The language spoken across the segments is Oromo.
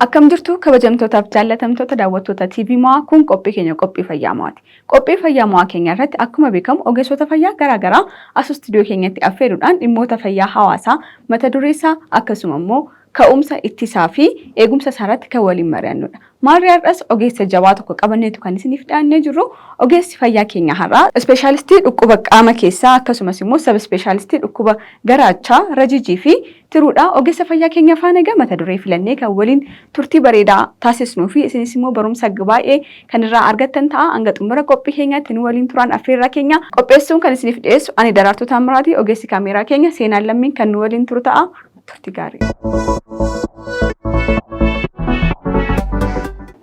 Akkam jirtu kabajamtootaaf jaallatamtoota daawwattoota TV Mo'aa kun qophii keenya qophii fayyaa Mo'aati. Qophii fayyaa Mo'aa keenya irratti akkuma beekamu ogeessota fayyaa garaa garaa as istuudiyoo keenyatti affeeruudhaan dhimmoota fayyaa hawaasaa mata dureessaa akkasuma immoo ka'umsa ittisaa fi eegumsa isaa irratti kan waliin mari'annudha. Maarree har'as ogeessa jabaa tokko qabanneetu kan isiniif dhiyaannee jirru. Ogeessi fayyaa keenya har'aa ispeeshaalistii dhukkuba qaama keessaa akkasumas immoo sab ispeeshaalistii dhukkuba garaachaa, rajijii fi tiruudha. Ogeessa fayyaa keenya faana egaa mata duree filannee kan waliin turtii bareedaa taasisnuu fi isinis immoo barumsa baay'ee kan irraa argattan ta'a. Hanga xumura qophii keenyaatti nu waliin turaan affeerraa keenya. Qopheessuun kan isiniif dhiyeessu ani Daraartuu Taammiraati. Ogeessi kaameeraa keenya Seenaan Lammiin kan nu waliin turu ta'a. Turtii gaarii.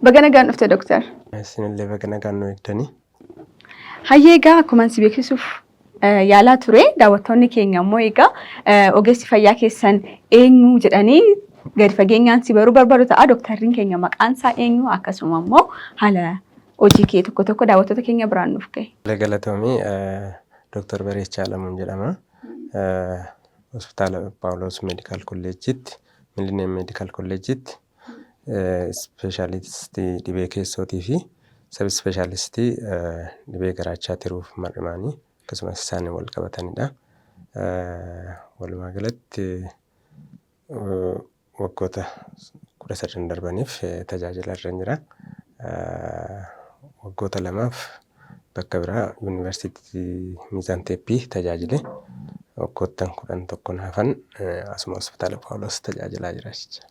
Baga nagaan dhufte Dooktar. Isinillee baga nagaan nu eegdanii. Hayyee egaa akkuma si beeksisuuf yaalaa ture daawwattoonni keenya immoo egaa ogeessi fayyaa keessan eenyu jedhanii gadi fageenyaan si baruu barbaadu ta'a. Dooktarriin keenya maqaan isaa eenyu akkasuma immoo haala hojii kee tokko tokko daawwattoota keenya biraan nuuf gahe. Galatoomii Dooktar Bareechaa Alamuun jedhama. Hospitaala Phaawuloos Meedikaal Kolleejjiitti, Millennium Meedikaal Kolleejjiitti ispeeshaalistii dhibee keessootii fi sab ispeeshaalistii dhibee garaachaa tiruuf mar'imaanii akkasumas isaaniin wal qabatanidha. Walumaa galatti waggoota 13 darbaniif tajaajila irra jira. Waggoota lamaaf bakka biraa Yuunivarsiitii Miizaan Teeppii tajaajile. Waggoottan 11 hafan asuma Hospitaala Phaawulos tajaajilaa jira jecha.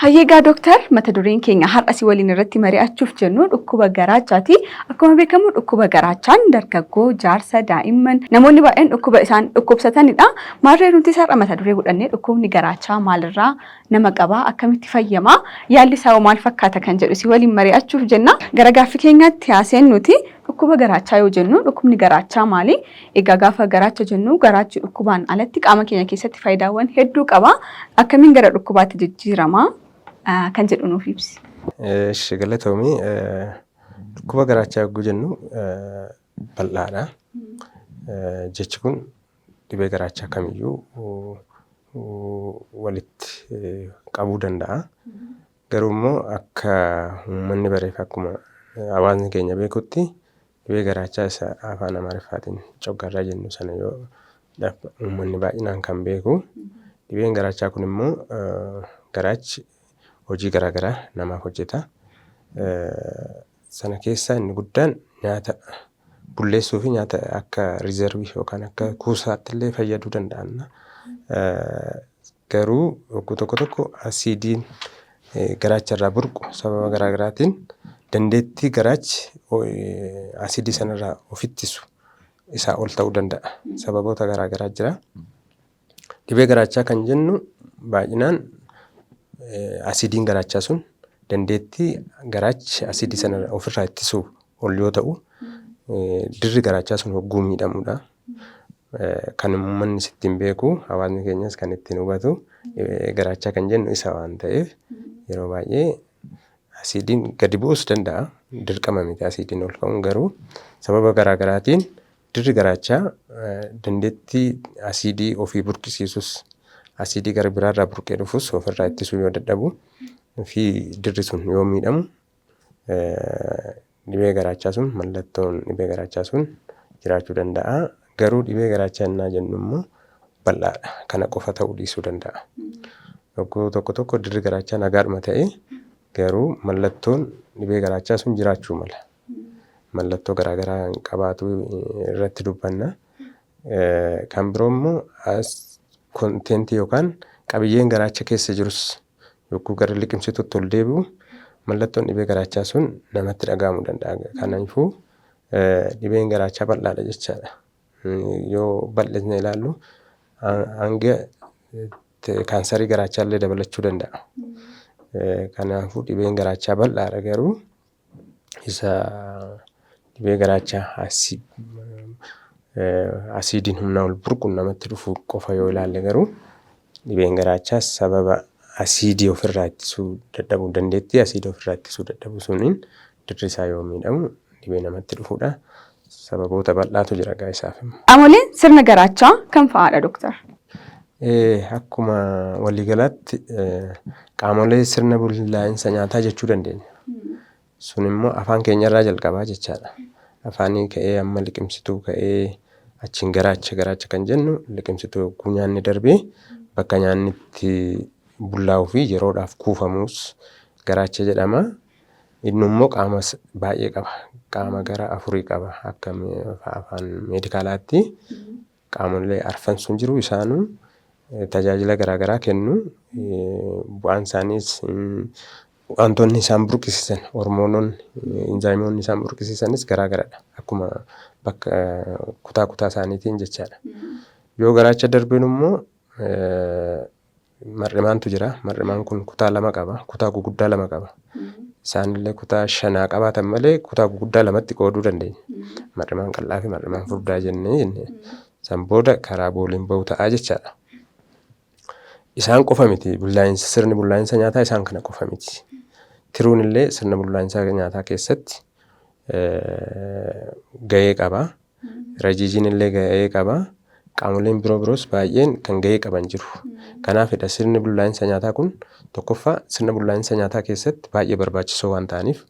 Hayyee egaa Dooktar mata dureen keenya har'a si waliin irratti mari'achuuf jennu dhukkuba garaachaati. Akkuma beekamu dhukkuba garaachaan dargaggoo, jaarsa, daa'imman namoonni baay'een dhukkuba isaan dhukkubsatanidha. Maarree nutis har'a mata duree godhannee dhukkubni garaachaa maalirraa nama qaba, akkamitti fayyama, yaalli isaa hoo maal fakkaata kan jedhu si waliin mari'achuuf jenna. Gara gaaffii keenyaatti haa seennuuti dhukkuba garaachaa yoo jennu dhukkubni garaachaa maali? Egaa gaafa garaacha jennu garaachi dhukkubaan alatti qaama keenya keessatti faayidaawwan hedduu qaba. Akkamiin gara dhukkubaatti jijjiirama kan jedhu nuuf ibsi. Eshi galatoomi. Dhukkuba garaachaa yogguu jennu bal'aadha. Jechi kun dhibee garaachaa kamiyyuu walitti qabuu danda'a. Garuu immoo akka uummanni bareef akkuma hawaasni keenya beekutti dhibee garaachaa isa afaan Amaariffaatiin coggarraa jennu sana yoo uummanni baay'inaan kan beeku. Dhibeen garaachaa kun immoo garaachi hojii garaagaraa namaaf hojjeta. Sana keessaa inni guddaan nyaata bulleessuu fi nyaata akka riizarvii yookaan akka kuusaatti illee fayyaduu danda'an. Garuu yogguu tokko tokko asiidiin garaacha irraa burqu sababa garaa garaatiin dandeettii garaachi asiidii sanarraa of ittisu isaa ol ta'uu danda'a. Sababoota garaa garaa jira. Dhibee garaachaa kan jennu baay'inaan asiidiin garaachaa sun dandeettii garaachi asiidii sana ofirraa ittisuu ol yoo ta'u dirri garaachaa sun hogguu miidhamudha. Kan uummanni ittiin beeku hawaasni keenyas kan ittiin hubatu garaachaa kan jennu isa waan ta'eef yeroo baay'ee asiidiin gadi bu'uus danda'a. Dirqama miti asiidiin ol ka'uun garuu sababa garaa garaatiin dirri garaachaa dandeettii asiidii ofii burqisiisus asiidii gara biraarraa burqee dhufus ofirraa ittisuu yoo dadhabu fi dirri sun yoo miidhamu dhibee garaachaa sun mallattoon dhibee garaachaa sun jiraachuu danda'a. Garuu dhibee garaachaa innaa jennu immoo bal'aadha. Kana qofa ta'uu dhiisuu danda'a. Yogguu tokko tokko dirri garaachaa nagaadhuma ta'ee garuu mallattoon dhibee garaachaa sun jiraachuu mala. Mallattoo garaagaraa qabaatu irratti dubbanna. Kan biroo immoo as konteentii yookaan qabiyyeen garaacha keessa jirus yogguu gara liqimsituutti ol deebi'u mallattoon dhibee garaachaa sun namatti dhaga'amuu danda'a. Kanaafuu dhibeen garaachaa bal'aadha jechaadha. Yoo bal'isne ilaallu hanga kaansarii garaachaa illee dabalachuu danda'a. Kanaafuu dhibeen garaachaa bal'aadha garuu isa dhibee garaachaa asiidiin humnaa ol burquun namatti dhufu qofa yoo ilaalle garuu dhibeen garaachaa sababa Asiidii ofirraa ittisuu dadhabuu, dandeettii asiidii ofirraa ittisuu dadhabuu suniin dirri isaa yoo miidhamu dhibee namatti dhufudha. Sababoota bal'aatu jira egaa isaaf immoo. Qaamoleen sirna garaachaa kam fa'aadha Doktar? Akkuma waliigalaatti qaamolee sirna bullaa'insa nyaataa jechuu dandeenya. Sun immoo afaan keenyarraa jalqabaa jechaadha. Afaanii ka'ee amma liqimsituu ka'ee achiin garaacha, garaacha kan jennu liqimsituu yogguu nyaanni darbee bakka nyaanni itti bullaa'uu fi yeroodhaaf kuufamus garaacha jedhama. Inni immoo qaama baay'ee qaba. Qaama gara afurii qaba akka afaan meedikaalaatti. Qaamolee arfan sun jiru, isaanuu tajaajila garaagaraa kennu. Bu'aan isaaniis wantoonni isaan burqisiisan, hormoononni, inzaayimoonni isaan burqisiisanis garaagaradha. Akkuma bakka kutaa kutaa isaaniitiin jechaadha. Yoo garaacha darbinu immoo mar'imaantu jira. Mar'imaan kun kutaa lama qaba. Kutaa guguddaa lama qaba. Isaanillee kutaa shanaa qabaatan malee kutaa guguddaa lamatti qooduu dandeenya. Mar'imaan qal'aa fi mar'imaan furdaa jennee. San booda karaa booliin bahu ta'aa jechaadha. Isaan qofa miti, bullaa'insa, sirni bullaa'insa nyaataa isaan kana qofa miti. Tiruun illee sirna bullaa'insa nyaataa keessatti gahee qaba. Rajiijiin illee gahee qaba. Qaamoleen biroo biroos baay'een kan gahee qaban jiru. Kanaafidha sirni bullaa'insa nyaataa kun tokkoffaa sirna bullaa'insa nyaataa keessatti baay'ee barbaachisoo waan ta'aniif,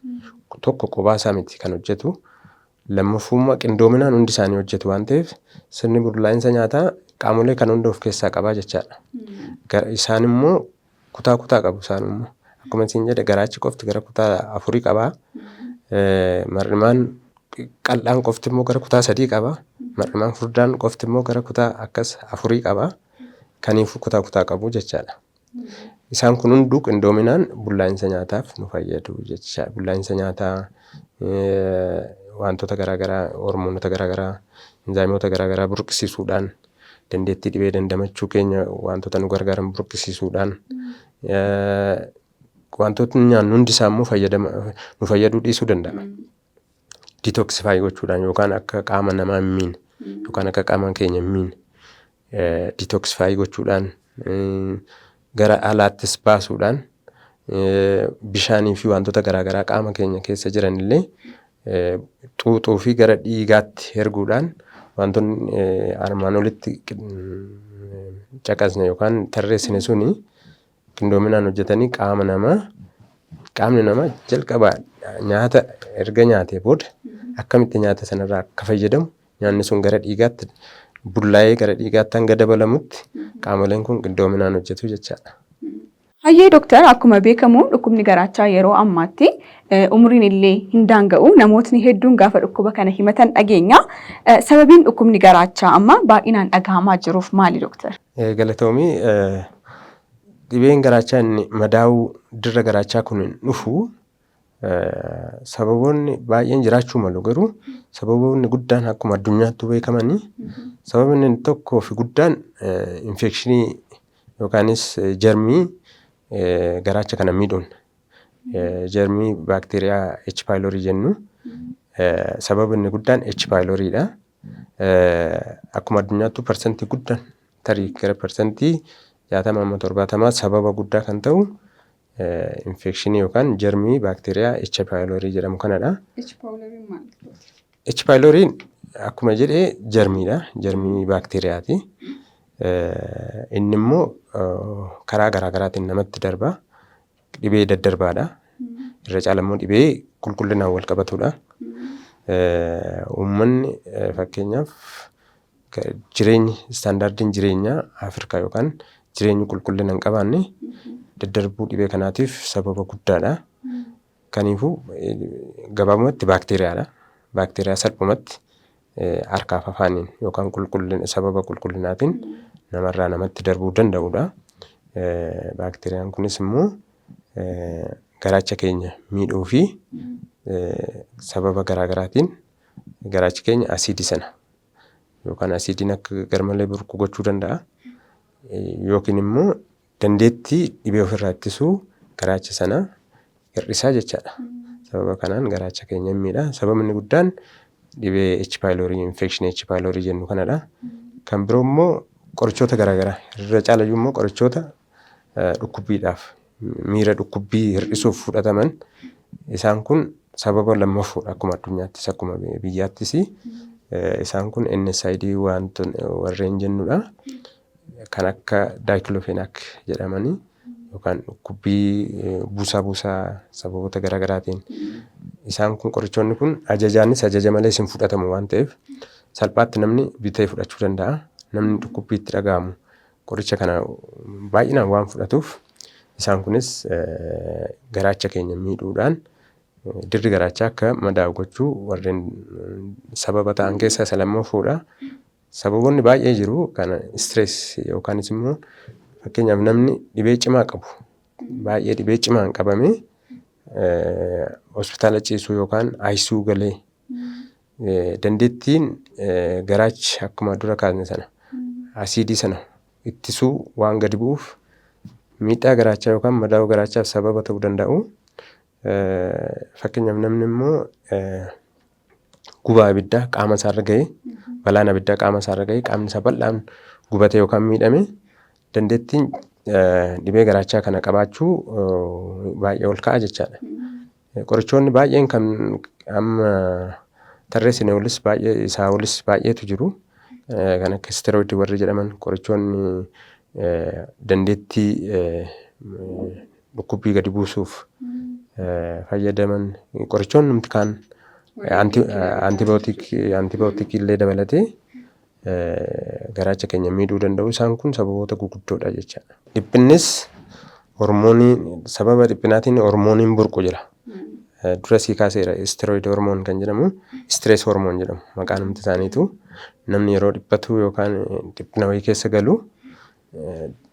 tokko qobaasaa miti kan hojjetu. Lammaffummaa qindoominaan hundi isaanii hojjetu waan ta'eef, sirni bullaa'insa nyaataa qaamolee kan hunda of keessaa qabaa jechaadha. Isaan immoo kutaa kutaa qabu isaan immoo. Akkuma isin jedhe, garaachi qofti gara kutaa afurii qabaa. Mar'imaan qal'aan qofti immoo gara kutaa sadii qaba. Mar'imaan furdaan qofti immoo gara kutaa akkas afurii qaba. Kaniifuu kutaa kutaa qabu jechaadha. Isaan kun hunduu qindoominaan bullaa'insa nyaataaf nu fayyadu jecha. Bullaa'insa nyaataa, wantoota garaagaraa, hormoonota garaagaraa, inzaayimoota garaagaraa burqisiisuudhaan, dandeettii dhibee dandamachuu keenya wantoota nu gargaaran burqisiisuudhaan, wantootni nyaannu hundi isaa immoo fayyadama nu fayyaduu dhiisuu danda'a. Detoxify gochuudhaan yookaan akka qaama namaa hin miine yookaan akka qaama keenya hin miine detoxify gochuudhaan, gara alaattis baasuudhaan, bishaanii fi wantoota garaagaraa qaama keenya keessa jiran illee xuuxuu fi gara dhiigaatti erguudhaan, wantoonni armaan olitti caqasne yookaan tarreessine suni qindoominaan hojjetanii qaama namaa, qaamni namaa jalqaba nyaata erga nyaatee booda akkamitti nyaata sanarraa akka fayyadamu, nyaanni sun gara dhiigaatti bullaa'ee gara dhiigaatti hanga dabalamutti qaamoleen kun qindoominaan hojjetu jechaadha. Hayyee Dooktar, akkuma beekamu dhukkubni garaachaa yeroo ammaatti umriin illee hin daanga'u, namootni hedduun gaafa dhukkuba kana himatan dhageenya. Sababiin dhukkubni garaachaa amma baay'inaan dhagahamaa jiruuf maali, Dooktar? Galatoomii. Dhibeen garaachaa inni madaa'uu dirra garaachaa kun hin dhufu sababoonni baay'een jiraachuu malu, garuu sababoonni guddaan akkuma addunyaatti beekamanii sababni inni tokkoo fi guddaan infekshinii yookaanis jarmii garaacha kana miidhuun, jarmii baakteeriyaa H pylori jennu, sababni guddaan H pyloriidha. Akkuma addunyaattuu parsantii guddaan, tarii gara 60% amma 70, sababa guddaa kan ta'u infekshinii yookaan jarmii baakteeriyaa H pylori jedhamu kanadha. H pyloriin akkuma jedhee jarmiidha. Jarmii baakteeriyaati. Inni immoo karaa garaa garaatiin namatti darba. Dhibee daddarbaadha. Irra caala immoo dhibee qulqullinaan wal qabatudha. Uummanni fakkeenyaaf jireenyi, istaandaardiin jireenyaa Afrikaa yookaan jireenyi qulqullina hin qabaanne daddarbuu dhibee kanaatiif sababa guddaadha. Kanaafuu gabaabumatti baakteeriyaadha. Baakteeriyaa salphumatti harkaaf afaaniin yookaan qulqullina, sababa qulqullinaatiin namarraa namatti darbuu danda'udha. Baakteeriyaan kunis immoo garaacha keenya miidhuu fi sababa garaa garaatiin garaachi keenya asiidii sana yookaan asiidiin akka garmalee burqu gochuu danda'a. Yookiin immoo dandeettii dhibee ofirraa ittisuu garaacha sanaa hir'isaa jechaadha. Sababa kanaan garaacha keenya hin miidha. Sababni guddaan dhibee H pylori, infekshinii H pylori jennu kanadha. Kan biroo immoo qorichoota garaagaraa, irra caalayyuu immoo qorichoota dhukkubbiidhaaf, miira dhukkubbii hir'isuuf fudhataman, isaan kun sababa lammaffoodha akkuma addunyaattis akkuma biyyaattis. Isaan kun NSAID warreen jennudha. Kan akka diclofenac jedhamanii yookaan dhukkubbii buusaa buusaa sababoota garaagaraatiin, isaan kun, qorichoonni kun ajajaanis ajaja malees hin fudhatamu waan ta'eef, salphaatti namni bitee fudhachuu danda'a. Namni dhukkubbii itti dhaga'amu qoricha kana baay'inaan waan fudhatuuf, isaan kunis garaacha keenya miidhuudhaan dirri garaachaa akka madaa'u gochuu warreen sababa ta'an keessaa isa lammaffoodha. Sababoonni baay'ee jiru. Kana stress yookaanis immoo fakkeenyaaf namni dhibee cimaa qabu, baay'ee dhibee cimaan qabamee hospitaala ciisuu yookaan ICU galee, dandeettiin garaachi akkuma dura kaasne sana asiidii sana ittisuu waan gadi bu'uuf, miidhaa garaachaa yookaan madaa'uu garaachaaf sababa ta'uu danda'u. Fakkeenyaaf namni immoo gubaa ibiddaa qaama isaarra ga'ee, balaan abiddaa qaama isaarra ga'ee, qaamni isaa bal'aan gubate yookaan miidhame, dandeettiin dhibee garaachaa kana qabaachuu baay'ee ol ka'a jechaadha. Qorichoonni baay'een kan amma tarreessine olis baay'ee, isaa olis baay'eetu jiru. Kan akka steroid warri jedhaman, qorichoonni dandeettii dhukkubbii gadi buusuuf fayyadaman, qorichoonni numti kaan antibiotic illee dabalatee garaacha keenya miidhuu danda'u. Isaan kun sababoota guguddoodha jechaadha. Dhiphinnis hormoonii, sababa dhiphinaatiin hormooniin burqu jira. Dura sii kaaseera, steroid hormone kan jedhamu, stress hormone jedhamu maqaan humti isaaniitu. Namni yeroo dhiphatu yookaan dhiphina wayii keessa galu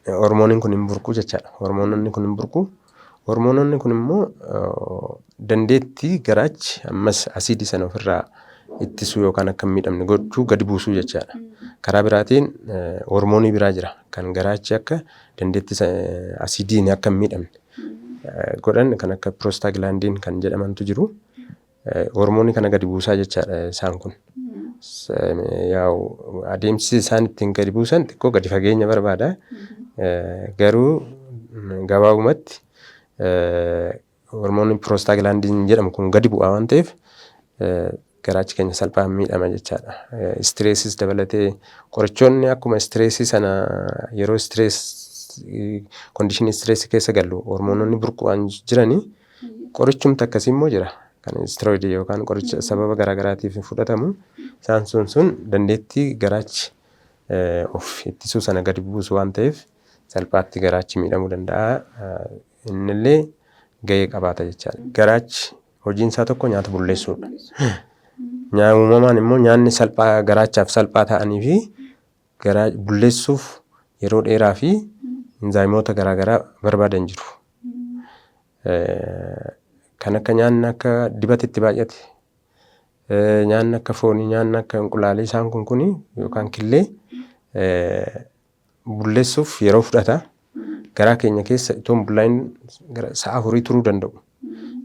hormooniin kun hin burqu jechaadha. Hormoononni kun hin burqu. Hormoononni kun immoo dandeettii garaachi ammas asiidii sana ofirraa ittisuu yookaan akka hin miidhamne gochuu gadi buusuu jechaadha. Karaa biraatiin hormoonii biraa jira kan garaachi akka dandeettii asiidiin akka hin miidhamne godhan, kan akka prostaglandin kan jedhamantu jiru. Hormoonii kana gadi buusaa jechaadha isaan kun. Yaa'u adeemsi isaan ittiin gadi buusan xiqqoo gadi fageenya barbaada. Garuu gabaabumatti hormooniin prostaglandin jedhamu kun gadi bu'aa waan ta'eef, garaachi keenya salphaan miidhama jechaadha. Stressis dabalatee, qorichoonni akkuma stressii sana, yeroo stress conditionii stressii keessa gallu hormoononni burqu waan jiranii, qorichumti akkasii immoo jira. Kan steroidii yookaan qoricha sababa garaagaraatiif fudhatamu, isaan sun dandeettii garaachi of ittisuu sana gadi buusu waan ta'eef, salphaatti garaachi miidhamuu danda'a. Innillee gahee qabaata jechaadha. Garaachi hojiin isaa tokko nyaata bulleessuudha. Uumamaan immoo nyaanni salphaa garaachaaf salphaa ta'anii fi garaa bulleessuuf yeroo dheeraa fi enzymoota garaagaraa barbaadan jiru. Kan akka nyaanni akka dibata itti baay'ate, nyaanni akka foonii, nyaanni akka inqulaalii, isaan kun kuni yookaan killee bulleessuuf yeroo fudhata. Garaa keenya keessa itoo hin bullaa'in sa'a 4 turuu danda'u.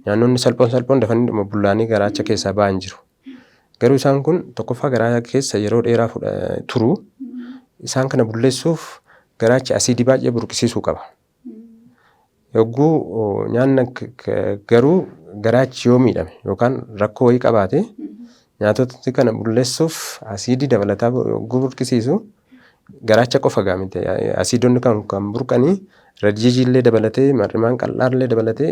Nyaanonni salphoon salphoon dafanii dhuma bullaa'anii garaacha keessaa ba'an jiru. Garuu isaan kun tokkoffaa garaa keessa yeroo dheeraa turu. Isaan kana bulleessuuf garaachi asiidii baay'ee burqisiisuu qaba. Yogguu nyaanni garuu garaachi yoo miidhame yookaan rakkoo wayii qabaate, nyaatota kana bulleessuuf asiidii dabalataa yogguu burqisiisu, garaacha qofa gaa miti. Asiidonni kan burqanii rajiijii illee dabalatee, mar'imaan qal'aa illee dabalatee,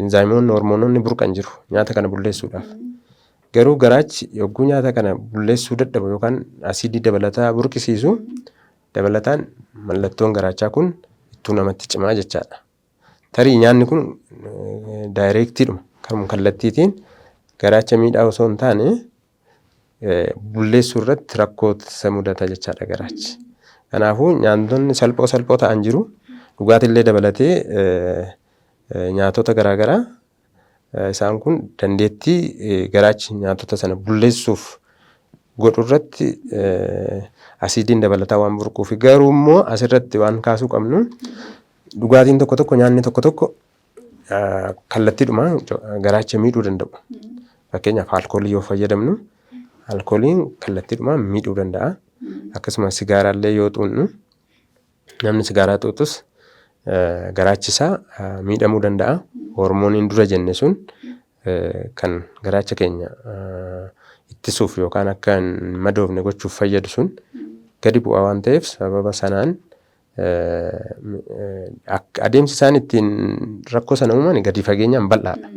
enzymoonni, hormoononni burqan jiru nyaata kana bulleessuudhaaf. Garuu garaachi yogguu nyaata kana bulleessuu dadhabu yookaan asiidii dabalataa burqisiisu, dabalataan mallattoon garaachaa kun ittuu namatti cimaa jechaadha. Tarii nyaanni kun directiidhuma karuma kallattiitiin garaacha miidhaa osoo hin taane, bulleessuu irratti rakkoo isa mudata jechaadha garaachi. Kanaafuu nyaatonni salphoo salphoo ta'an jiru. Dhugaatiillee dabalatee nyaatota garaagaraa, isaan kun dandeettii garaachi nyaatota sana bulleessuuf godhu irratti asiidiin dabalataa waan burquufi. Garuu immoo asirratti waan kaasuu qabnu, dhugaatiin tokko tokko, nyaanni tokko tokko kallattiidhumaan garaacha miidhuu danda'u. Fakkeenyaaf alkoolii yoo fayyadamnu, alkooliin kallattiidhumaan miidhuu danda'a. Akkasumas sigaaraallee yoo xuunnu Namni sigaaraa xuuxus garaachi isaa miidhamuu danda'a. Hormooniin dura jenne sun kan garaacha keenya ittisuuf yookaan akka hin madoofne gochuuf fayyadu sun gadi bu'aa waan ta'eef, sababa sanaan adeemsi isaan ittiin rakkoo sana uuman gadi fageenyaan bal'aadha.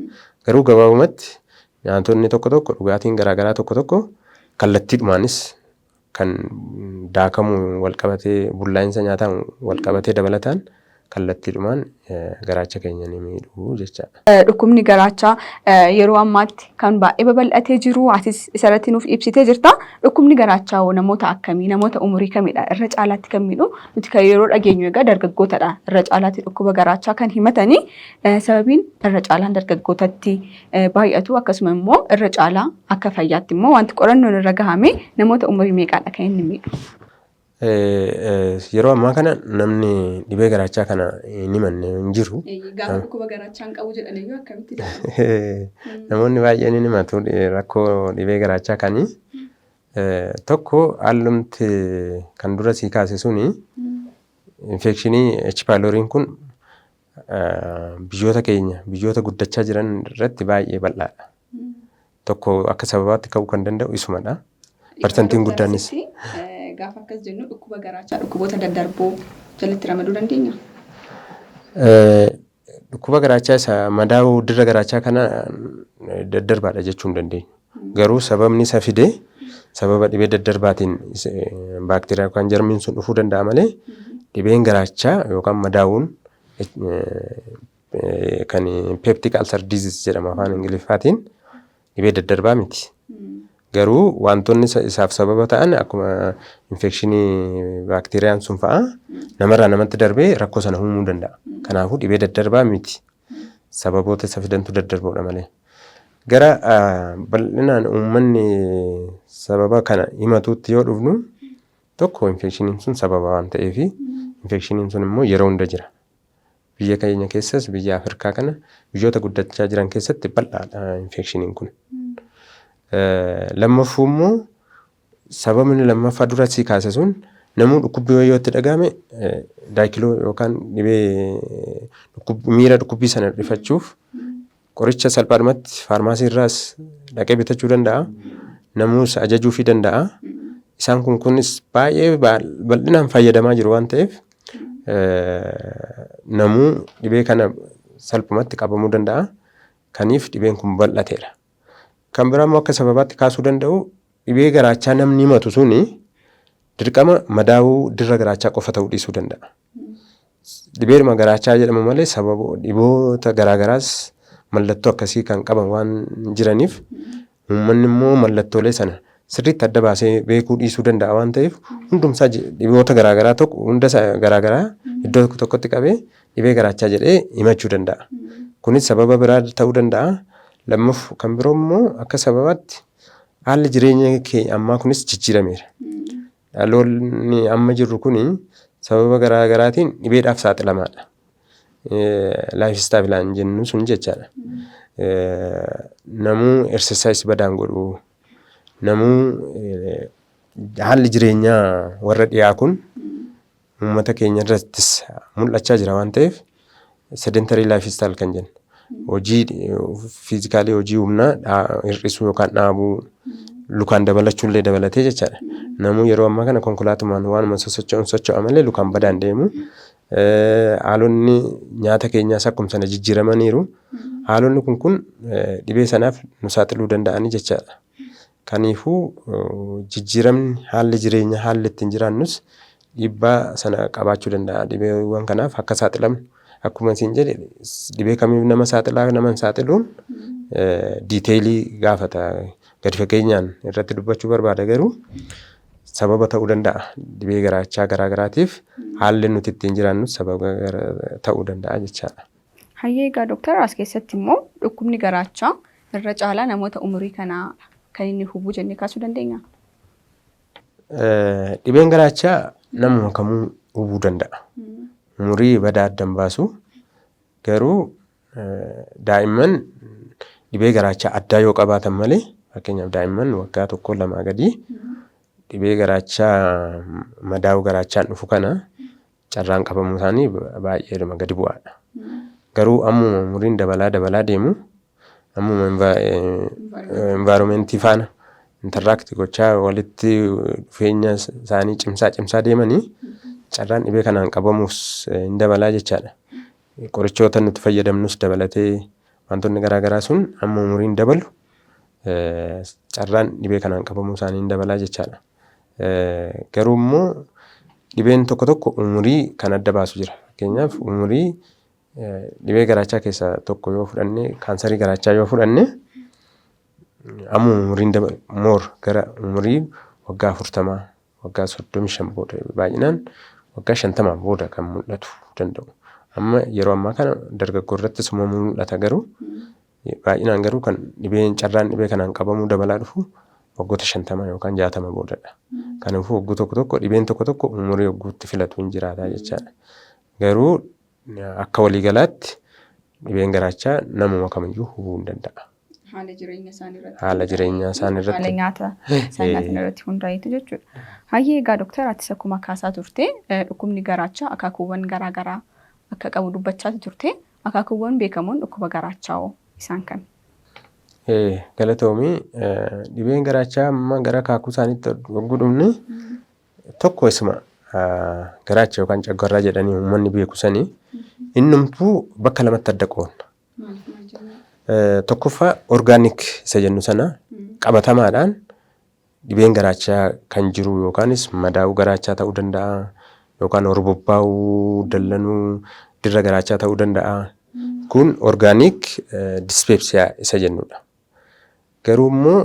Garuu gabaabumatti nyaatonni tokko tokko, dhugaatiin garaagaraa tokko tokko kallattiidhumaanis kan daakamuu wal qabatee, bullaa'insa nyaataan wal qabatee, dabalataan kallattiidhumaan garaacha keenya ni miidhuu jechaadha. Dhukkubni garaachaa yeroo ammaatti kan baay'ee babal'atee jiru, atis isarratti nuuf ibsitee jirta. Dhukkubni garaachaa hoo namoota akkamii, namoota umurii kamidha irra caalaatti kan miidhu? Nuti kan yeroo dhageenyu egaa dargaggootadha irra caalaatti dhukkuba garaachaa kan himatanii. Sababiin irra caalaan dargaggootatti baay'atu, akkasuma immoo irra caalaa akka fayyaatti immoo wanti qorannoon irra gahame, namoota umurii meeqaadha kan inni miidhu? Yeroo ammaa kana namni dhibee garaachaa kana hin himanne hin jiru. Gaafa dhukkuba garaachaa hin qabu jedhan iyyuu akkamitti? Namoonni baay'een hin himatu rakkoo dhibee garaachaa kanii. Tokko, hallumti kan dura sii kaase suni, infekshinii H. pyloriin kun biyyoota keenya, biyyoota guddachaa jiran irratti baay'ee bal'aadha. Tokko akka sababaatti ka'uu kan danda'u isumadha. Parsantiin guddaanis. Gaafa akkas jennu dhukkuba garaachaa dhukkuboota daddarboo jalatti ramaduu dandeenya? Dhukkuba garaachaa isa madaa'uu dirra garaachaa kana daddarbaadha jechuu hin dandeenyu. Garuu sababni isa fide sababa dhibee daddarbaatiin baakteeriyaa yookaan jarmiin sun dhufuu danda'a malee, dhibeen garaachaa yookaan madaa'uun kan peptic ulcer disease jedhama afaan Ingiliffaatiin dhibee daddarbaa miti. Garuu wantoonni isaaf sababa ta'an akkuma infekshinii baakteeriyaan sun fa'a namarraa namatti darbee rakkoo sana uumuu danda'a. Kanaafuu dhibee daddarbaa miti. Sababoota isa fidantu daddarboodha malee. Gara bal'inaan uummanni sababa kana himatuutti yoo dhufnu, tokko infekshiniin sun sababa waan ta'eefi, infekshiniin sun immoo yeroo hunda jira. Biyya keenya keessas, biyya Afrikaa kana, biyyoota guddachaa jiran keessatti bal'aadha infekshiniin kun. Lammaffuu immoo, sababni lammaffaa dura sii kaase sun, namuu dhukkubbii yoo itti dhagahame diclo yookaan dhibee miira dhukkubbii sana hir'ifachuuf qoricha salphaadhumatti faarmaasii irraas dhaqee bitachuu danda'a. Namuus ajajuufii danda'a. Isaan kun kunis baay'ee bal'inaan fayyadamaa jiru waan ta'eef, namuu dhibee kana salphumatti qabamuu danda'a. Kaniif dhibeen kun bal'ateera. Kan biraa immoo akka sababaatti kaasuu danda'u, dhibee garaachaa namni himatu suni dirqama madaa'uu dirra garaachaa qofa ta'uu dhiisuu danda'a. Dhibeedhuma garaachaa jedhamu malee sababa dhiboota garaagaraas mallattoo akkasii kan qaban waan jiraniif, uummanni immoo mallattoolee sana sirriitti adda baasee beekuu dhiisuu danda'a waan ta'eef, hundumsaa dhiboota garaagaraa tokko hunda garaagaraa iddoo tokko tokkotti qabee dhibee garaachaa jedhee himachuu danda'a. Kunis sababa biraa ta'uu danda'a. Lammaffaa kan biroo immoo akka sababaatti haalli jireenya keenya ammaa kunis jijjiirameera. Dhaloonni amma jirru kuni sababa garaagaraatiin dhibeedhaaf saaxilamaadha. Lifestyle aan jennu sun jechaadha. Namuu exercise badaan godhu, namuu haalli jireenyaa warra dhiyaa kun uummata keenya irrattis mul'achaa jira waan ta'eef, sedentary lifestyle kan jennu, hojii physicalii, hojii humnaa hir'isuu yookaan dhaabuu, lukaan dabalachuu illee dabalatee jechaadha. Namuu yeroo ammaa kana konkolaatumaan waanuma sosocho'uun socho'a malee lukaan badaan deemu. Haalonni nyaata keenyaas akkuma sana jijjiiramaniiru. Haalonni kun kun dhibee sanaaf nu saaxiluu danda'anii jechaadha. Kaniifuu jijjiiramni haalli jireenyaa, haalli ittiin jiraannus dhiibbaa sana qabaachuu danda'a. Dhibeewwan kanaaf akka saaxilamnu, akkuma isin jedhe, dhibee kamiif nama saaxilaa, nama hin saaxiluun detailii gaafata. Gadi fageenyaan irratti dubbachuu barbaada, garuu sababa ta'uu danda'a. Dhibee garaachaa garaa garaatiif haalli nuti ittiin jiraannus sababa ta'uu danda'a jechaadha. Hayyee, egaa dooktar, as keessatti immoo dhukkubni garaachaa irra caalaa namoota umurii kanaa kan inni hubu jennee kaasuu dandeenya? Dhibeen garaachaa namuma kamuu hubuu danda'a. Umurii badaa adda hin baasu. Garuu daa'imman dhibee garaachaa addaa yoo qabaatan malee, fakkeenyaaf daa'imman waggaa 1 2 gadii dhibee garaachaa madaa'uu garaachaan dhufu kana Carraan qabamuu isaanii baay'eedhuma gadi bu'aadha. Garuu ammuma umuriin dabalaa dabalaa deemu, ammuma environmentii faana interact gochaa, walitti dhufeenya isaanii cimsaa cimsaa deemanii, carraan dhibee kanaan qabamuus hin dabalaa jechaadha. Qorichoota nuti fayyadamnus dabalatee wantoonni garaagaraa sun amma umuriin dabalu carraan dhibee kanaan qabamuu isaanii hin dabalaa jechaadha. Garuu immoo dhibeen tokko tokko umurii kan adda baasu jira. Fakkeenyaaf, umurii dhibee garaachaa keessaa tokko yoo fudhanne, kaansarii garaachaa yoo fudhanne, ammuma umuriin dabalu more gara umurii waggaa 40, waggaa 35 booda, baay'inaan waggaa 50 booda kan mul'atu danda'u. Amma yeroo ammaa kana dargaggoo irrattis uumamuu mul'ata, garuu baay'inaan garuu kan dhibeen carraan dhibee kanaan qabamuu dabalaa dhufu waggoota 50 yookaan 60 boodadha. Kanaafuu wagguu tokko tokko dhibeen tokko tokko umurii wagguutti filatu hin jiraata jechaadha. Garuu akka waliigalaatti dhibeen garaachaa namuma kamiyyuu hubuu hin danda'a. Haala jireenya isaanii irratti. Haala jireenya isaanii irratti. Haala nyaata isaan nyaatan irratti hundaa'etu jechuudha. Hayyee, egaa dooktar, atis akkuma kaasaa turte dhukkubni garaachaa akaakuuwwan garaa garaa akka qabu dubbachaa turte. Akaakuuwwan beekamoon dhukkuba garaachaa hoo isaan kami? Galatoomii. Dhibeen garaachaa amma gara akaakuu isaaniitti yogguu dhufne, tokko isuma garaacha yookaan caggarraa jedhanii uummanni beeku sanii innumtuu bakka lamatti adda qoodna. Tokkoffaa, organic isa jennu sana, qabatamaadhaan dhibeen garaachaa kan jiru yookaanis madaa'uu garaachaa ta'uu danda'a, yookaan horbobbaa'uu, dallanuu dirra garaachaa ta'uu danda'a. Kun organic dyspepsia isa jennudha. Garuu immoo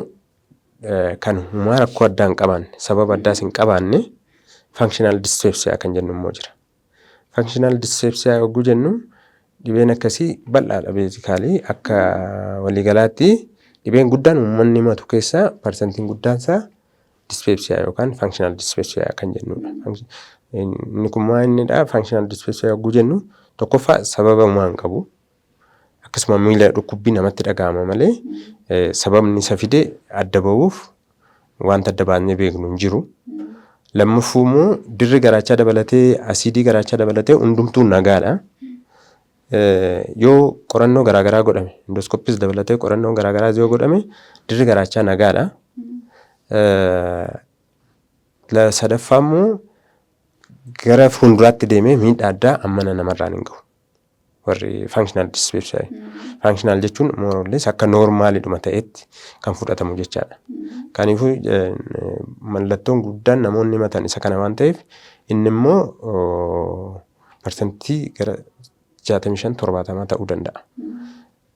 kan humaa rakkoo addaa hin qabaanne, sababa addaas hin qabaanne, functional dyspepsia kan jennu immoo jira. Functional dyspepsia yogguu jennu dhibeen akkasii bal'aadha. Basically, akka waliigalaatti dhibeen guddaan uummanni himatu keessaa parsantiin guddaan isaa dyspepsia yookaan functional dyspepsia kan jennudha. Inni kun maal innidha? Functional dyspepsia yogguu jennu, tokkoffaa, sababa humaa hin qabu. Akkasuma miila dhukkubbii namatti dhaga'ama malee sababni isa fide adda bahuuf wanta adda baasnee beeknu hin jiru. Lammaffuu immoo dirri garaachaa dabalatee, asiidii garaachaa dabalatee hundumtuu nagaadha. Yoo qorannoo garaagaraa godhame, endoscopyis dabalatee qorannoo garaagaraa yoo godhame, dirri garaachaa nagaadha. Sadaffaa immoo gara fuulduraatti deemee miidhaa addaa ammana namarraan hin gahu. Warri functional dyspepsia. Functional jechuun more or less akka normalidhuma ta'etti kan fudhatamu jechaadha. Kanaafuu mallattoon guddaan namoonni himatan isa kana waan ta'eef, inni immoo parsantii gara 65, 70 ta'uu danda'a.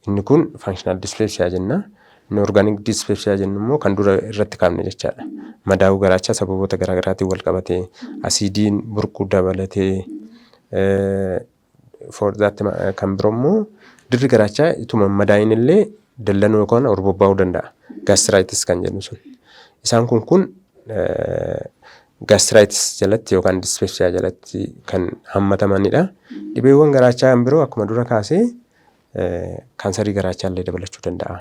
Inni kun functional dyspepsia jenna. Inni organic dyspepsia jennu immoo kan dura irratti kaafne jechaadha. Madaa'uu garaachaa sababoota garaagaraatiin wal qabatee, asiidiin burquu dabalatee, for that kan biroo immoo dirri garaachaa ituma madaa'in illee dallanuu yookaan bobba'uu danda'a. Gastritis kan jennu sun. Isaan kun gastritis jalatti yookaan dyspepsia jalatti kan hammatamanidha. Dhibeewwan garaachaa kan biroo akkuma dura kaasee kaansarii garaachaa illee dabalachuu danda'a.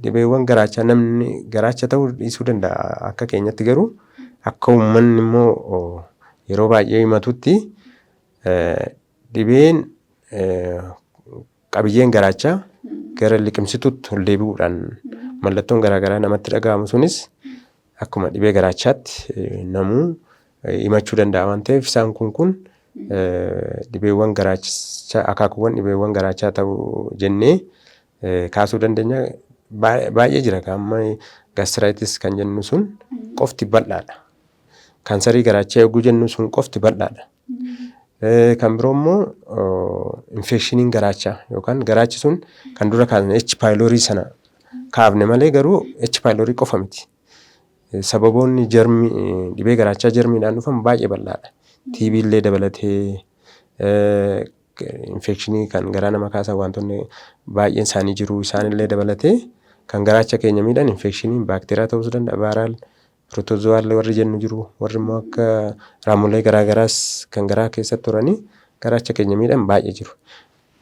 Dhibeewwan garaachaa namni garaacha ta'uu dhiisuu danda'a akka keenyatti, garuu akka uummanni immoo yeroo baay'ee himatutti dhibeen qabiyyeen garaachaa gara liqimsituutti ol deebi'uudhaan mallattoon garaagaraa namatti dhaga'amu sunis akkuma dhibee garaachaatti namuu himachuu danda'a waan ta'eef, isaan kun dhibeewwan garaachaa, akaakuuwwan dhibeewwan garaachaa ta'uu jennee kaasuu dandeenya. Baay'ee jira, amma gastritis kan jennu sun qofti bal'aadha. Kaansarii garaachaa yogguu jennu sun qofti bal'aadha. Kan biroo immoo infectioniin garaachaa yookaan garaachi sun kan dura kaasne H pylori sana kaafne malee, garuu H pylori qofa miti. Sababoonni jarmii dhibee garaachaa jarmiidhaan dhufan baay'ee bal'aadha. TB illee dabalatee infectionii kan garaa nama kaasan wantoonni baay'een isaanii jiru. Isaanillee dabalatee kan garaacha keenya miidhan infectioniin baakteeriyaa ta'uus danda'a. Viral, protozoallee warri jennu jiru. Warri immoo akka raamolee garaagaraas kan garaa keessatti turanii garaacha keenya miidhan baay'ee jiru.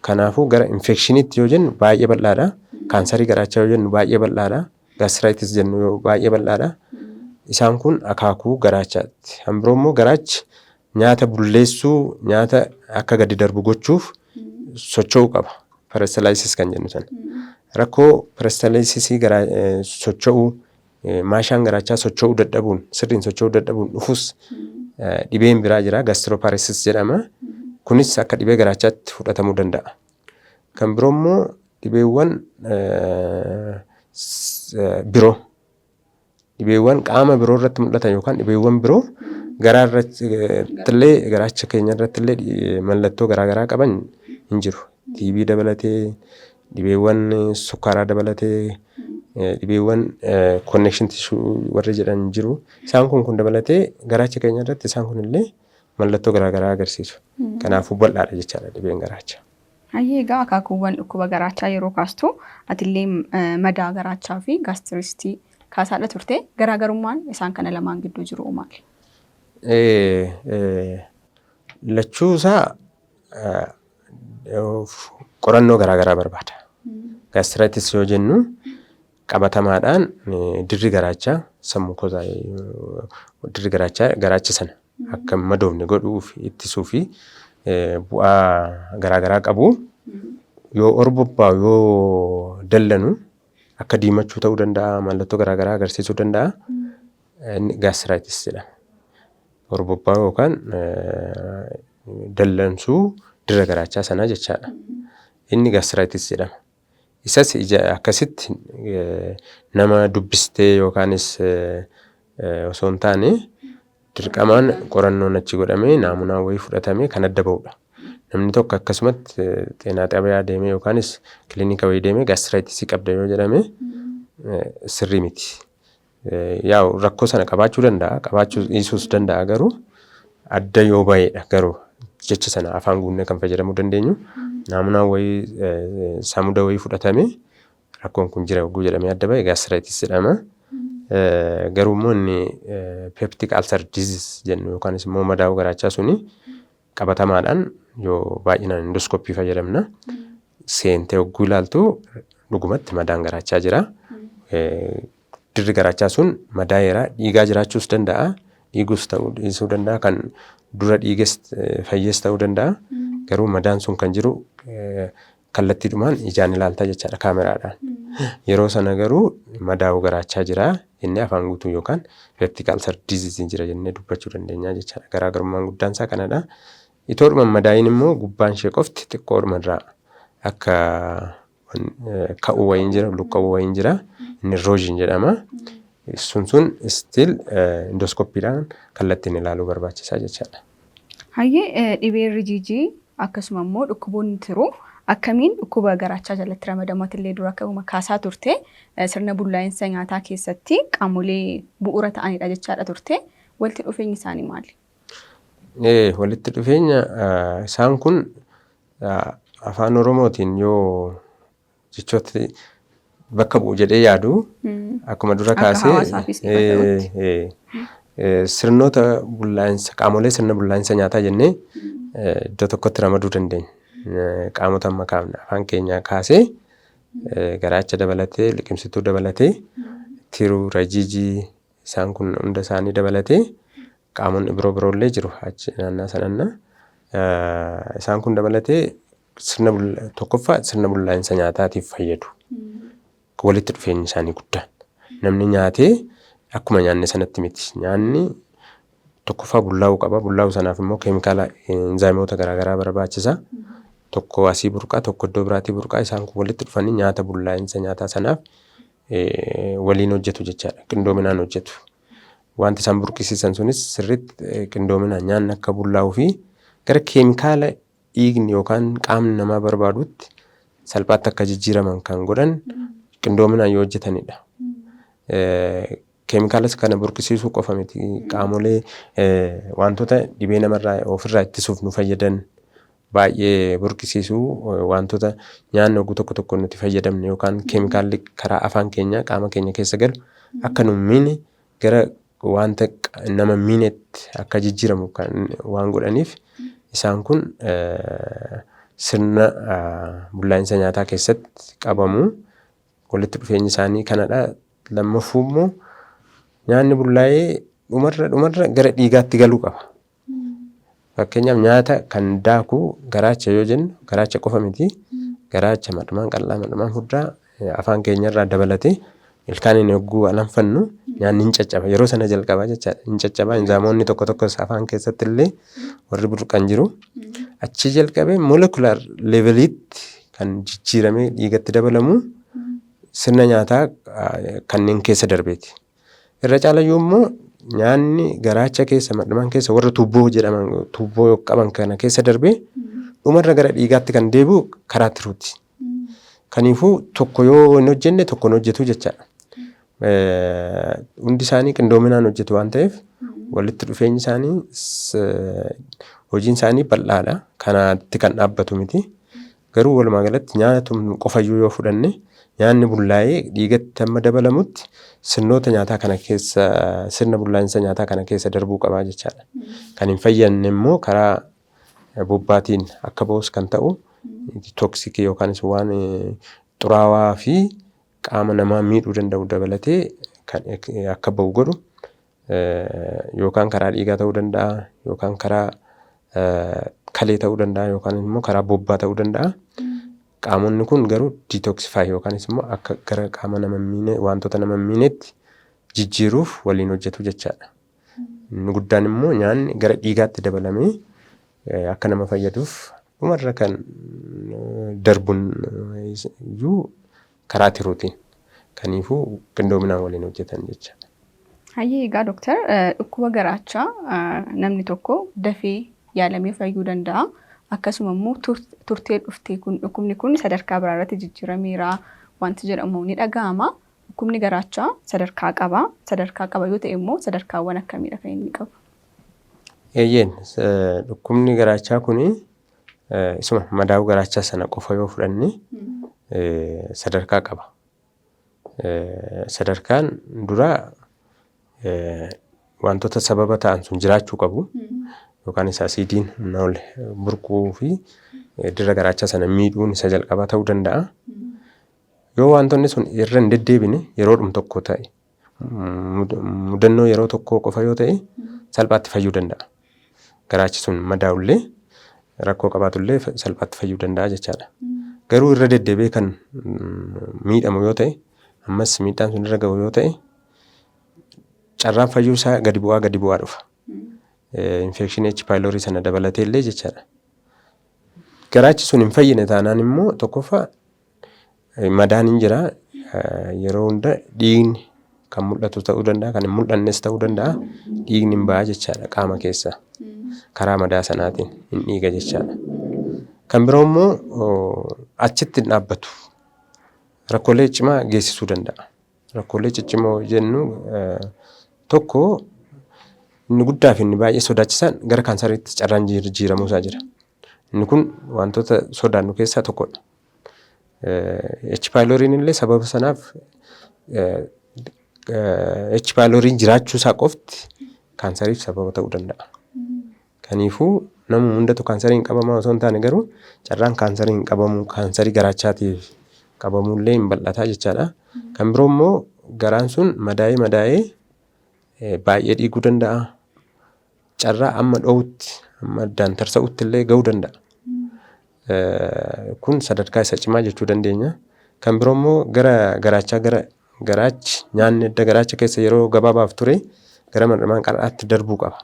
Kanaafuu gara infectioniitti yoo jennu baay'ee bal'aadha. Kaansarii garaachaa yoo jennu baay'ee bal'aadha. Gastritis jennu baay'ee bal'aadha. Isaan kun akaakuu garaachaati. Kan biroo immoo garaachi Nyaata bulleessuu, nyaata akka gadi darbu gochuuf socho'uu qaba. Peristalsis kan jennu sana. Rakkoo peristalsisii garaa socho'uu, maashaan garaachaa socho'uu dadhabuun, sirriin socho'uu dadhabuun dhufus dhibeen biraa jira, gastroparesis jedhama. Kunis akka dhibee garaachaatti fudhatamuu danda'a. Kan biroo immoo dhibeewwan biroo, dhibeewwan qaama biroo irratti mul'atan yookaan dhibeewwan biroo garaa irratti illee, garaacha keenya irratti illee mallattoo garaa garaa qaban hin jiru. TB dabalatee, dhibeewwan sukkaaraa dabalatee, dhibeewwan connective tissue warri jedhan jiru. Isaan kun dabalatee garaacha keenya irratti isaan kun illee mallattoo garaa garaa agarsiisu. Kanaafuu bal'aadha jechaadha dhibeen garaachaa. Hayyee, egaa akaakuuwwan dhukkuba garaachaa yeroo kaastu atillee madaa garaachaa fi gastritis kaasaadha turte. Garaagarummaan isaan kana lamaan gidduu jiru maali? Lachuusaa qorannoo garaa garaa barbaada. Gastritis yoo jennu qabatamaadhaan dirri garaachaa sammuu dirri garaachaa garaacha sana akka hin madoofne godhuu fi ittisuu fi bu'aa garaa garaa qabu. Yoo orbobbaa'u, yoo dallanu, akka diimachuu ta'uu danda'a, mallattoo garaa garaa agarsiisuu danda'a. Inni gastritis jedhama. Orbobbaa'u yookaan dallansuu dirra garaachaa sanaa jechaadha. Inni gastritis jedhama. Isas ija akkasitti nama dubbistee yookaanis osoo hin taane, dirqamaan qorannoon achi godhamee naamunaa wayii fudhatamee kan adda bahudha. Namni tokko akkasumatti xeenaa xaabiyaa deemee yookaanis kilinika wayii deemee gastritisii qabda yoo jedhame sirrii miti. Yaa'u rakkoo sana qabaachuu danda'a, qabaachuu dhiisuus danda'a, garuu adda yoo bahedha garuu jecha sana afaan guunnee kan fayyadamuu dandeenyu. Naamunaa wayii, saamuda wayii fudhatamee rakkoon kun jira yogguu jedhamee adda bahe gastritis jedhama. Garuu immoo inni peptic ulcer disease jennu yookaanis immoo madaa'uu garaachaa suni qabatamaadhaan yoo baay'inaan endoscopy fayyadamna. Seentee yogguu ilaaltu dhugumatti madaan garaachaa jira. Dirri garaachaa sun madaa'eera, dhiigaa jiraachuus danda'a. Dhiiguus ta'uu dhiisuu danda'a. Kan dura dhiiges fayyees ta'uu danda'a. Garuu madaan sun kan jiru kallattiidhumaan ijaan ilaaltaa jechaadha kaameraadhaan. Yeroo sana garuu madaa'uu garaachaa jira jennee afaan guutuu yookaan peptic ulcer disease jira jennee dubbachuu dandeenya jechaadha. Garaagarummaan guddaan isaa kanadha. Itoodhuma madaa'iin immoo gubbaan ishee qofti xiqqoodhuma irraa akka ka'uu wayiin jira, luqqa'uu wayiin jira. Inni erosion jedhama. Sun still endoscopydhaan kallattiin ilaaluu barbaachisaa jechaadha. Hayyee, dhibeen rijiijii akkasuma immoo dhukkuboonni tiruu akkamiin dhukkuba garaachaa jalatti ramadamu? Illee dura akkuma kaasaa turte sirna bullaa'insa nyaataa keessatti qaamolee bu'uura ta'anidha jechaadha turte. Walitti dhufeenyi isaanii maali? Walitti dhufeenya isaan kun afaan Oromootiin yoo jechooti bakka bu'u jedhee yaadu, akkuma dura kaasee sirnoota bullaa'insa, qaamolee sirna bullaa'insa nyaataa jennee iddoo tokkotti ramaduu dandeenya. Qaamota amma kaafne, afaan keenyaa kaasee garaacha dabalatee, liqimsituu dabalatee, tiruu, rajiijii, isaan kun hunda isaanii dabalatee, qaamonni biroo biroollee jiru achi naannaa sananna. Isaan kun dabalatee sirna tokkoffaa sirna bullaa'insa nyaataatiif fayyadu. Walitti dhufeenyi isaanii guddaan. Namni nyaatee akkuma nyaanne sanatti miti. Nyaanni tokkoffaa bullaa'uu qaba. Bullaa'uu sanaaf immoo keemikaala, enzymoota garaagaraa barbaachisa. Tokko asii burqaa, tokko iddoo biraatii burqaa. Isaan kun walitti dhufanii nyaata bullaa'insa nyaataa sanaaf waliin hojjetu jechaadha. Qindoominaan hojjetu. Wanti isaan burqisiisan sunis sirriitti qindoominaan nyaanni akka bullaa'uu fi gara keemikaala dhiigni yookaan qaamni namaa barbaadutti salphaatti akka jijjiiraman kan godhan qindoominaan yoo hojjetanidha. Keemikaalas kana burqisiisuu qofa miti, qaamolee wantoota dhibee namarraa ofirraa ittisuuf nu fayyadan baay'ee burqisiisuu, wantoota nyaanni oguu tokko tokko nuti fayyadamne yookaan keemikaalli karaa afaan keenyaa qaama keenya keessa galu akka nu miine gara wanta nama miinetti akka jijjiiramu kan waan godhaniif, isaan kun sirna bullaa'insa nyaataa keessatti qabamu. Walitti dhufeenyi isaanii kanadha. Lammaffuu immoo nyaanni bullaa'ee dhumarra dhumarra gara dhiigaatti galuu qaba. Fakkeenyaaf, nyaata kan daaku garaacha yoo jennu, garaacha qofa miti. Garaacha, mar'imaan qal'aa, mar'imaan furdaa, afaan keenyarraa dabalatee ilkaaniin yogguu alanfannu nyaanni hin caccaba. Yeroo sana jalqabaa jechaadha. Hin caccaba. Enzymoonni tokko tokkos afaan keessatti illee warri burqan jiru. Achi jalqabee molecular leveliitti kan jijjiiramee dhiigatti dabalamu sirna nyaataa kanneen keessa darbeeti. Irra caalayyuu immoo nyaanni garaacha keessa, mar'imaan keessa, warra tuubboo jedhaman, tuubboo qaban kana keessa darbee dhumarra gara dhiigaatti kan deebi'u karaa tiruuti. Kanaafuu tokko yoo hin hojjenne tokko hin hojjetu jechaadha. Hundi isaanii qindoominaan hojjetu waan ta'eef, walitti dhufeenyi isaanii, hojiin isaanii bal'aadha. Kanaatti kan dhaabbatu miti. Garuu walumaa galatti nyaata qofayyuu yoo fudhanne, nyaanni bullaa'ee dhiigatti hamma dabalamutti sirnoota nyaataa kana keessa, sirna bullaa'insa nyaataa kana keessa darbuu qabaa jechaadha. Kan hin fayyadne immoo karaa bobbaatiin akka ba'us kan ta'u toxicii yookaanis waan xuraawaa fi qaama namaa miidhuu danda'u dabalatee kan akka ba'u godhu yookaan karaa dhiigaa ta'uu danda'a, yookaan karaa kalee ta'uu danda'a, yookaan immoo karaa bobbaa ta'uu danda'a. Qaamonni kun garuu detoxify yookaanis immoo akka gara qaama nama hin miine, wantoota nama hin miinetti jijjiiruuf waliin hojjetu jechaadha. Inni guddaan immoo nyaanni gara dhiigaatti dabalamee akka nama fayyaduuf dhumarra kan darbuun iyyuu karaa tiruutiin. Kanaafuu qindoominaan waliin hojjetan jechaadha. Hayyee, egaa dooktar, dhukkuba garaachaa namni tokko dafee yaalamee fayyuu danda'a. Akkasuma immoo turtee dhuftee kun dhukkubni kun sadarkaa biraa irratti jijjiirameera wanti jedhamu ni dhaga'ama. Dhukkubni garaachaa sadarkaa qaba. Sadarkaa qaba yoo ta'e immoo sadarkaawwan akkamiidha kan inni qabu? Eeyyeen, dhukkubni garaachaa kuni isuma madaa'uu garaachaa sana qofa yoo fudhanne sadarkaa qaba. Sadarkaan duraa wantoota sababa ta'an sun jiraachuu qabu. Yookaan asiidiin humna ol burquu fi dirra garaachaa sana miidhuun isa jalqabaa ta'uu danda'a. Yoo wantoonni sun irra hin deddeebine, yeroodhuma tokko ta'e, mudannoo yeroo tokkoo qofa yoo ta'e, salphaatti fayyuu danda'a. Garaachi sun madaa'ullee, rakkoo qabaatullee, salphaatti fayyuu danda'a jechaadha. Garuu irra deddeebi'ee kan miidhamu yoo ta'e, ammas miidhaan sun irra ga'u yoo ta'e, carraan fayyuu isaa gadi bu'aa gadi bu'aa dhufa. Infectionii H. pylori sana dabalatee illee jechaadha. Garaachi sun hin fayyine taanaan immoo, tokkoffaa madaan hin jira, yeroo hunda dhiigni kan mul'atu ta'uu danda'a, kan hin mul'annes ta'uu danda'a, dhiigni hin ba'a jechaadha, qaama keessa karaa madaa sanaatiin hin dhiiga jechaadha. Kan biroo immoo achitti hin dhaabbatu, rakkoolee cimaa geessisuu danda'a. Rakkoolee ciccimoo jennu tokko inni guddaa fi inni baay'ee sodaachisaan gara kaansariitti carraan jijjiiramuu isaa jira. Inni kun wantoota sodaannu keessaa tokkodha. H. pyloriin illee sababa sanaaf, H. pyloriin jiraachuu isaa qofti kaansariif sababa ta'uu danda'a. Kanaafuu nama hundatu kaansariin qabamaa osoo hin taane, garuu carraan kaansariin qabamuu, kaansarii garaachaatiif qabamullee hin bal'ataa jechaadha. Kan biroo immoo garaan sun madaa'ee madaa'ee baay'ee dhiiguu danda'a. Carraa amma dho'utti, amma addaan tarsa'utti illee ga'uu danda'a. Kun sadarkaa isa cimaa jechuu dandeenya. Kan biroo immoo gara garaachaa, gara garaachi nyaanni edda garaacha keessa yeroo gabaabaaf ture gara mar'imaan qal'aatti darbuu qaba.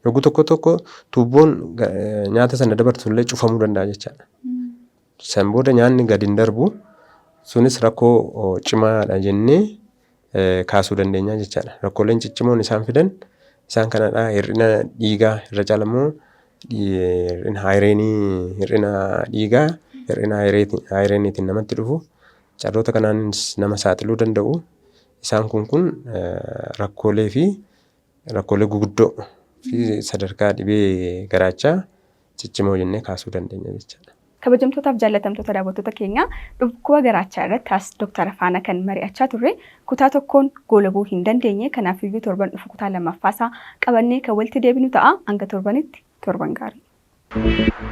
Yogguu tokko tokko tuubboon nyaata sana dabarsu illee cufamuu danda'a jechaadha. San booda nyaanni gadi hin darbu, sunis rakkoo cimaadha jennee kaasuu dandeenya jechaadha. Rakkooleen ciccimoon isaan fidan isaan kanadha. Hir'ina dhiigaa, irra caala immoo hir'ina ironii, hir'ina dhiigaa, hir'ina ironiitiin namatti dhufu, carroota kanaanis nama saaxiluu danda'u. Isaan kun rakkoolee fi rakkoolee guguddoo fi sadarkaa dhibee garaachaa ciccimoo jennee kaasuu dandeenya jechaadha. Kabajamtootaaf jaallatamtoota daawwattoota keenya, dhukkuba garaachaa irratti as Dooktara faana kan mari'achaa turre kutaa tokkoon goolabuu hin dandeenye. Kanaafiyyuu torban dhufu kutaa lammaffaasaa qabannee kan walitti deebinu ta'a. Hanga torbanitti torban gaarii.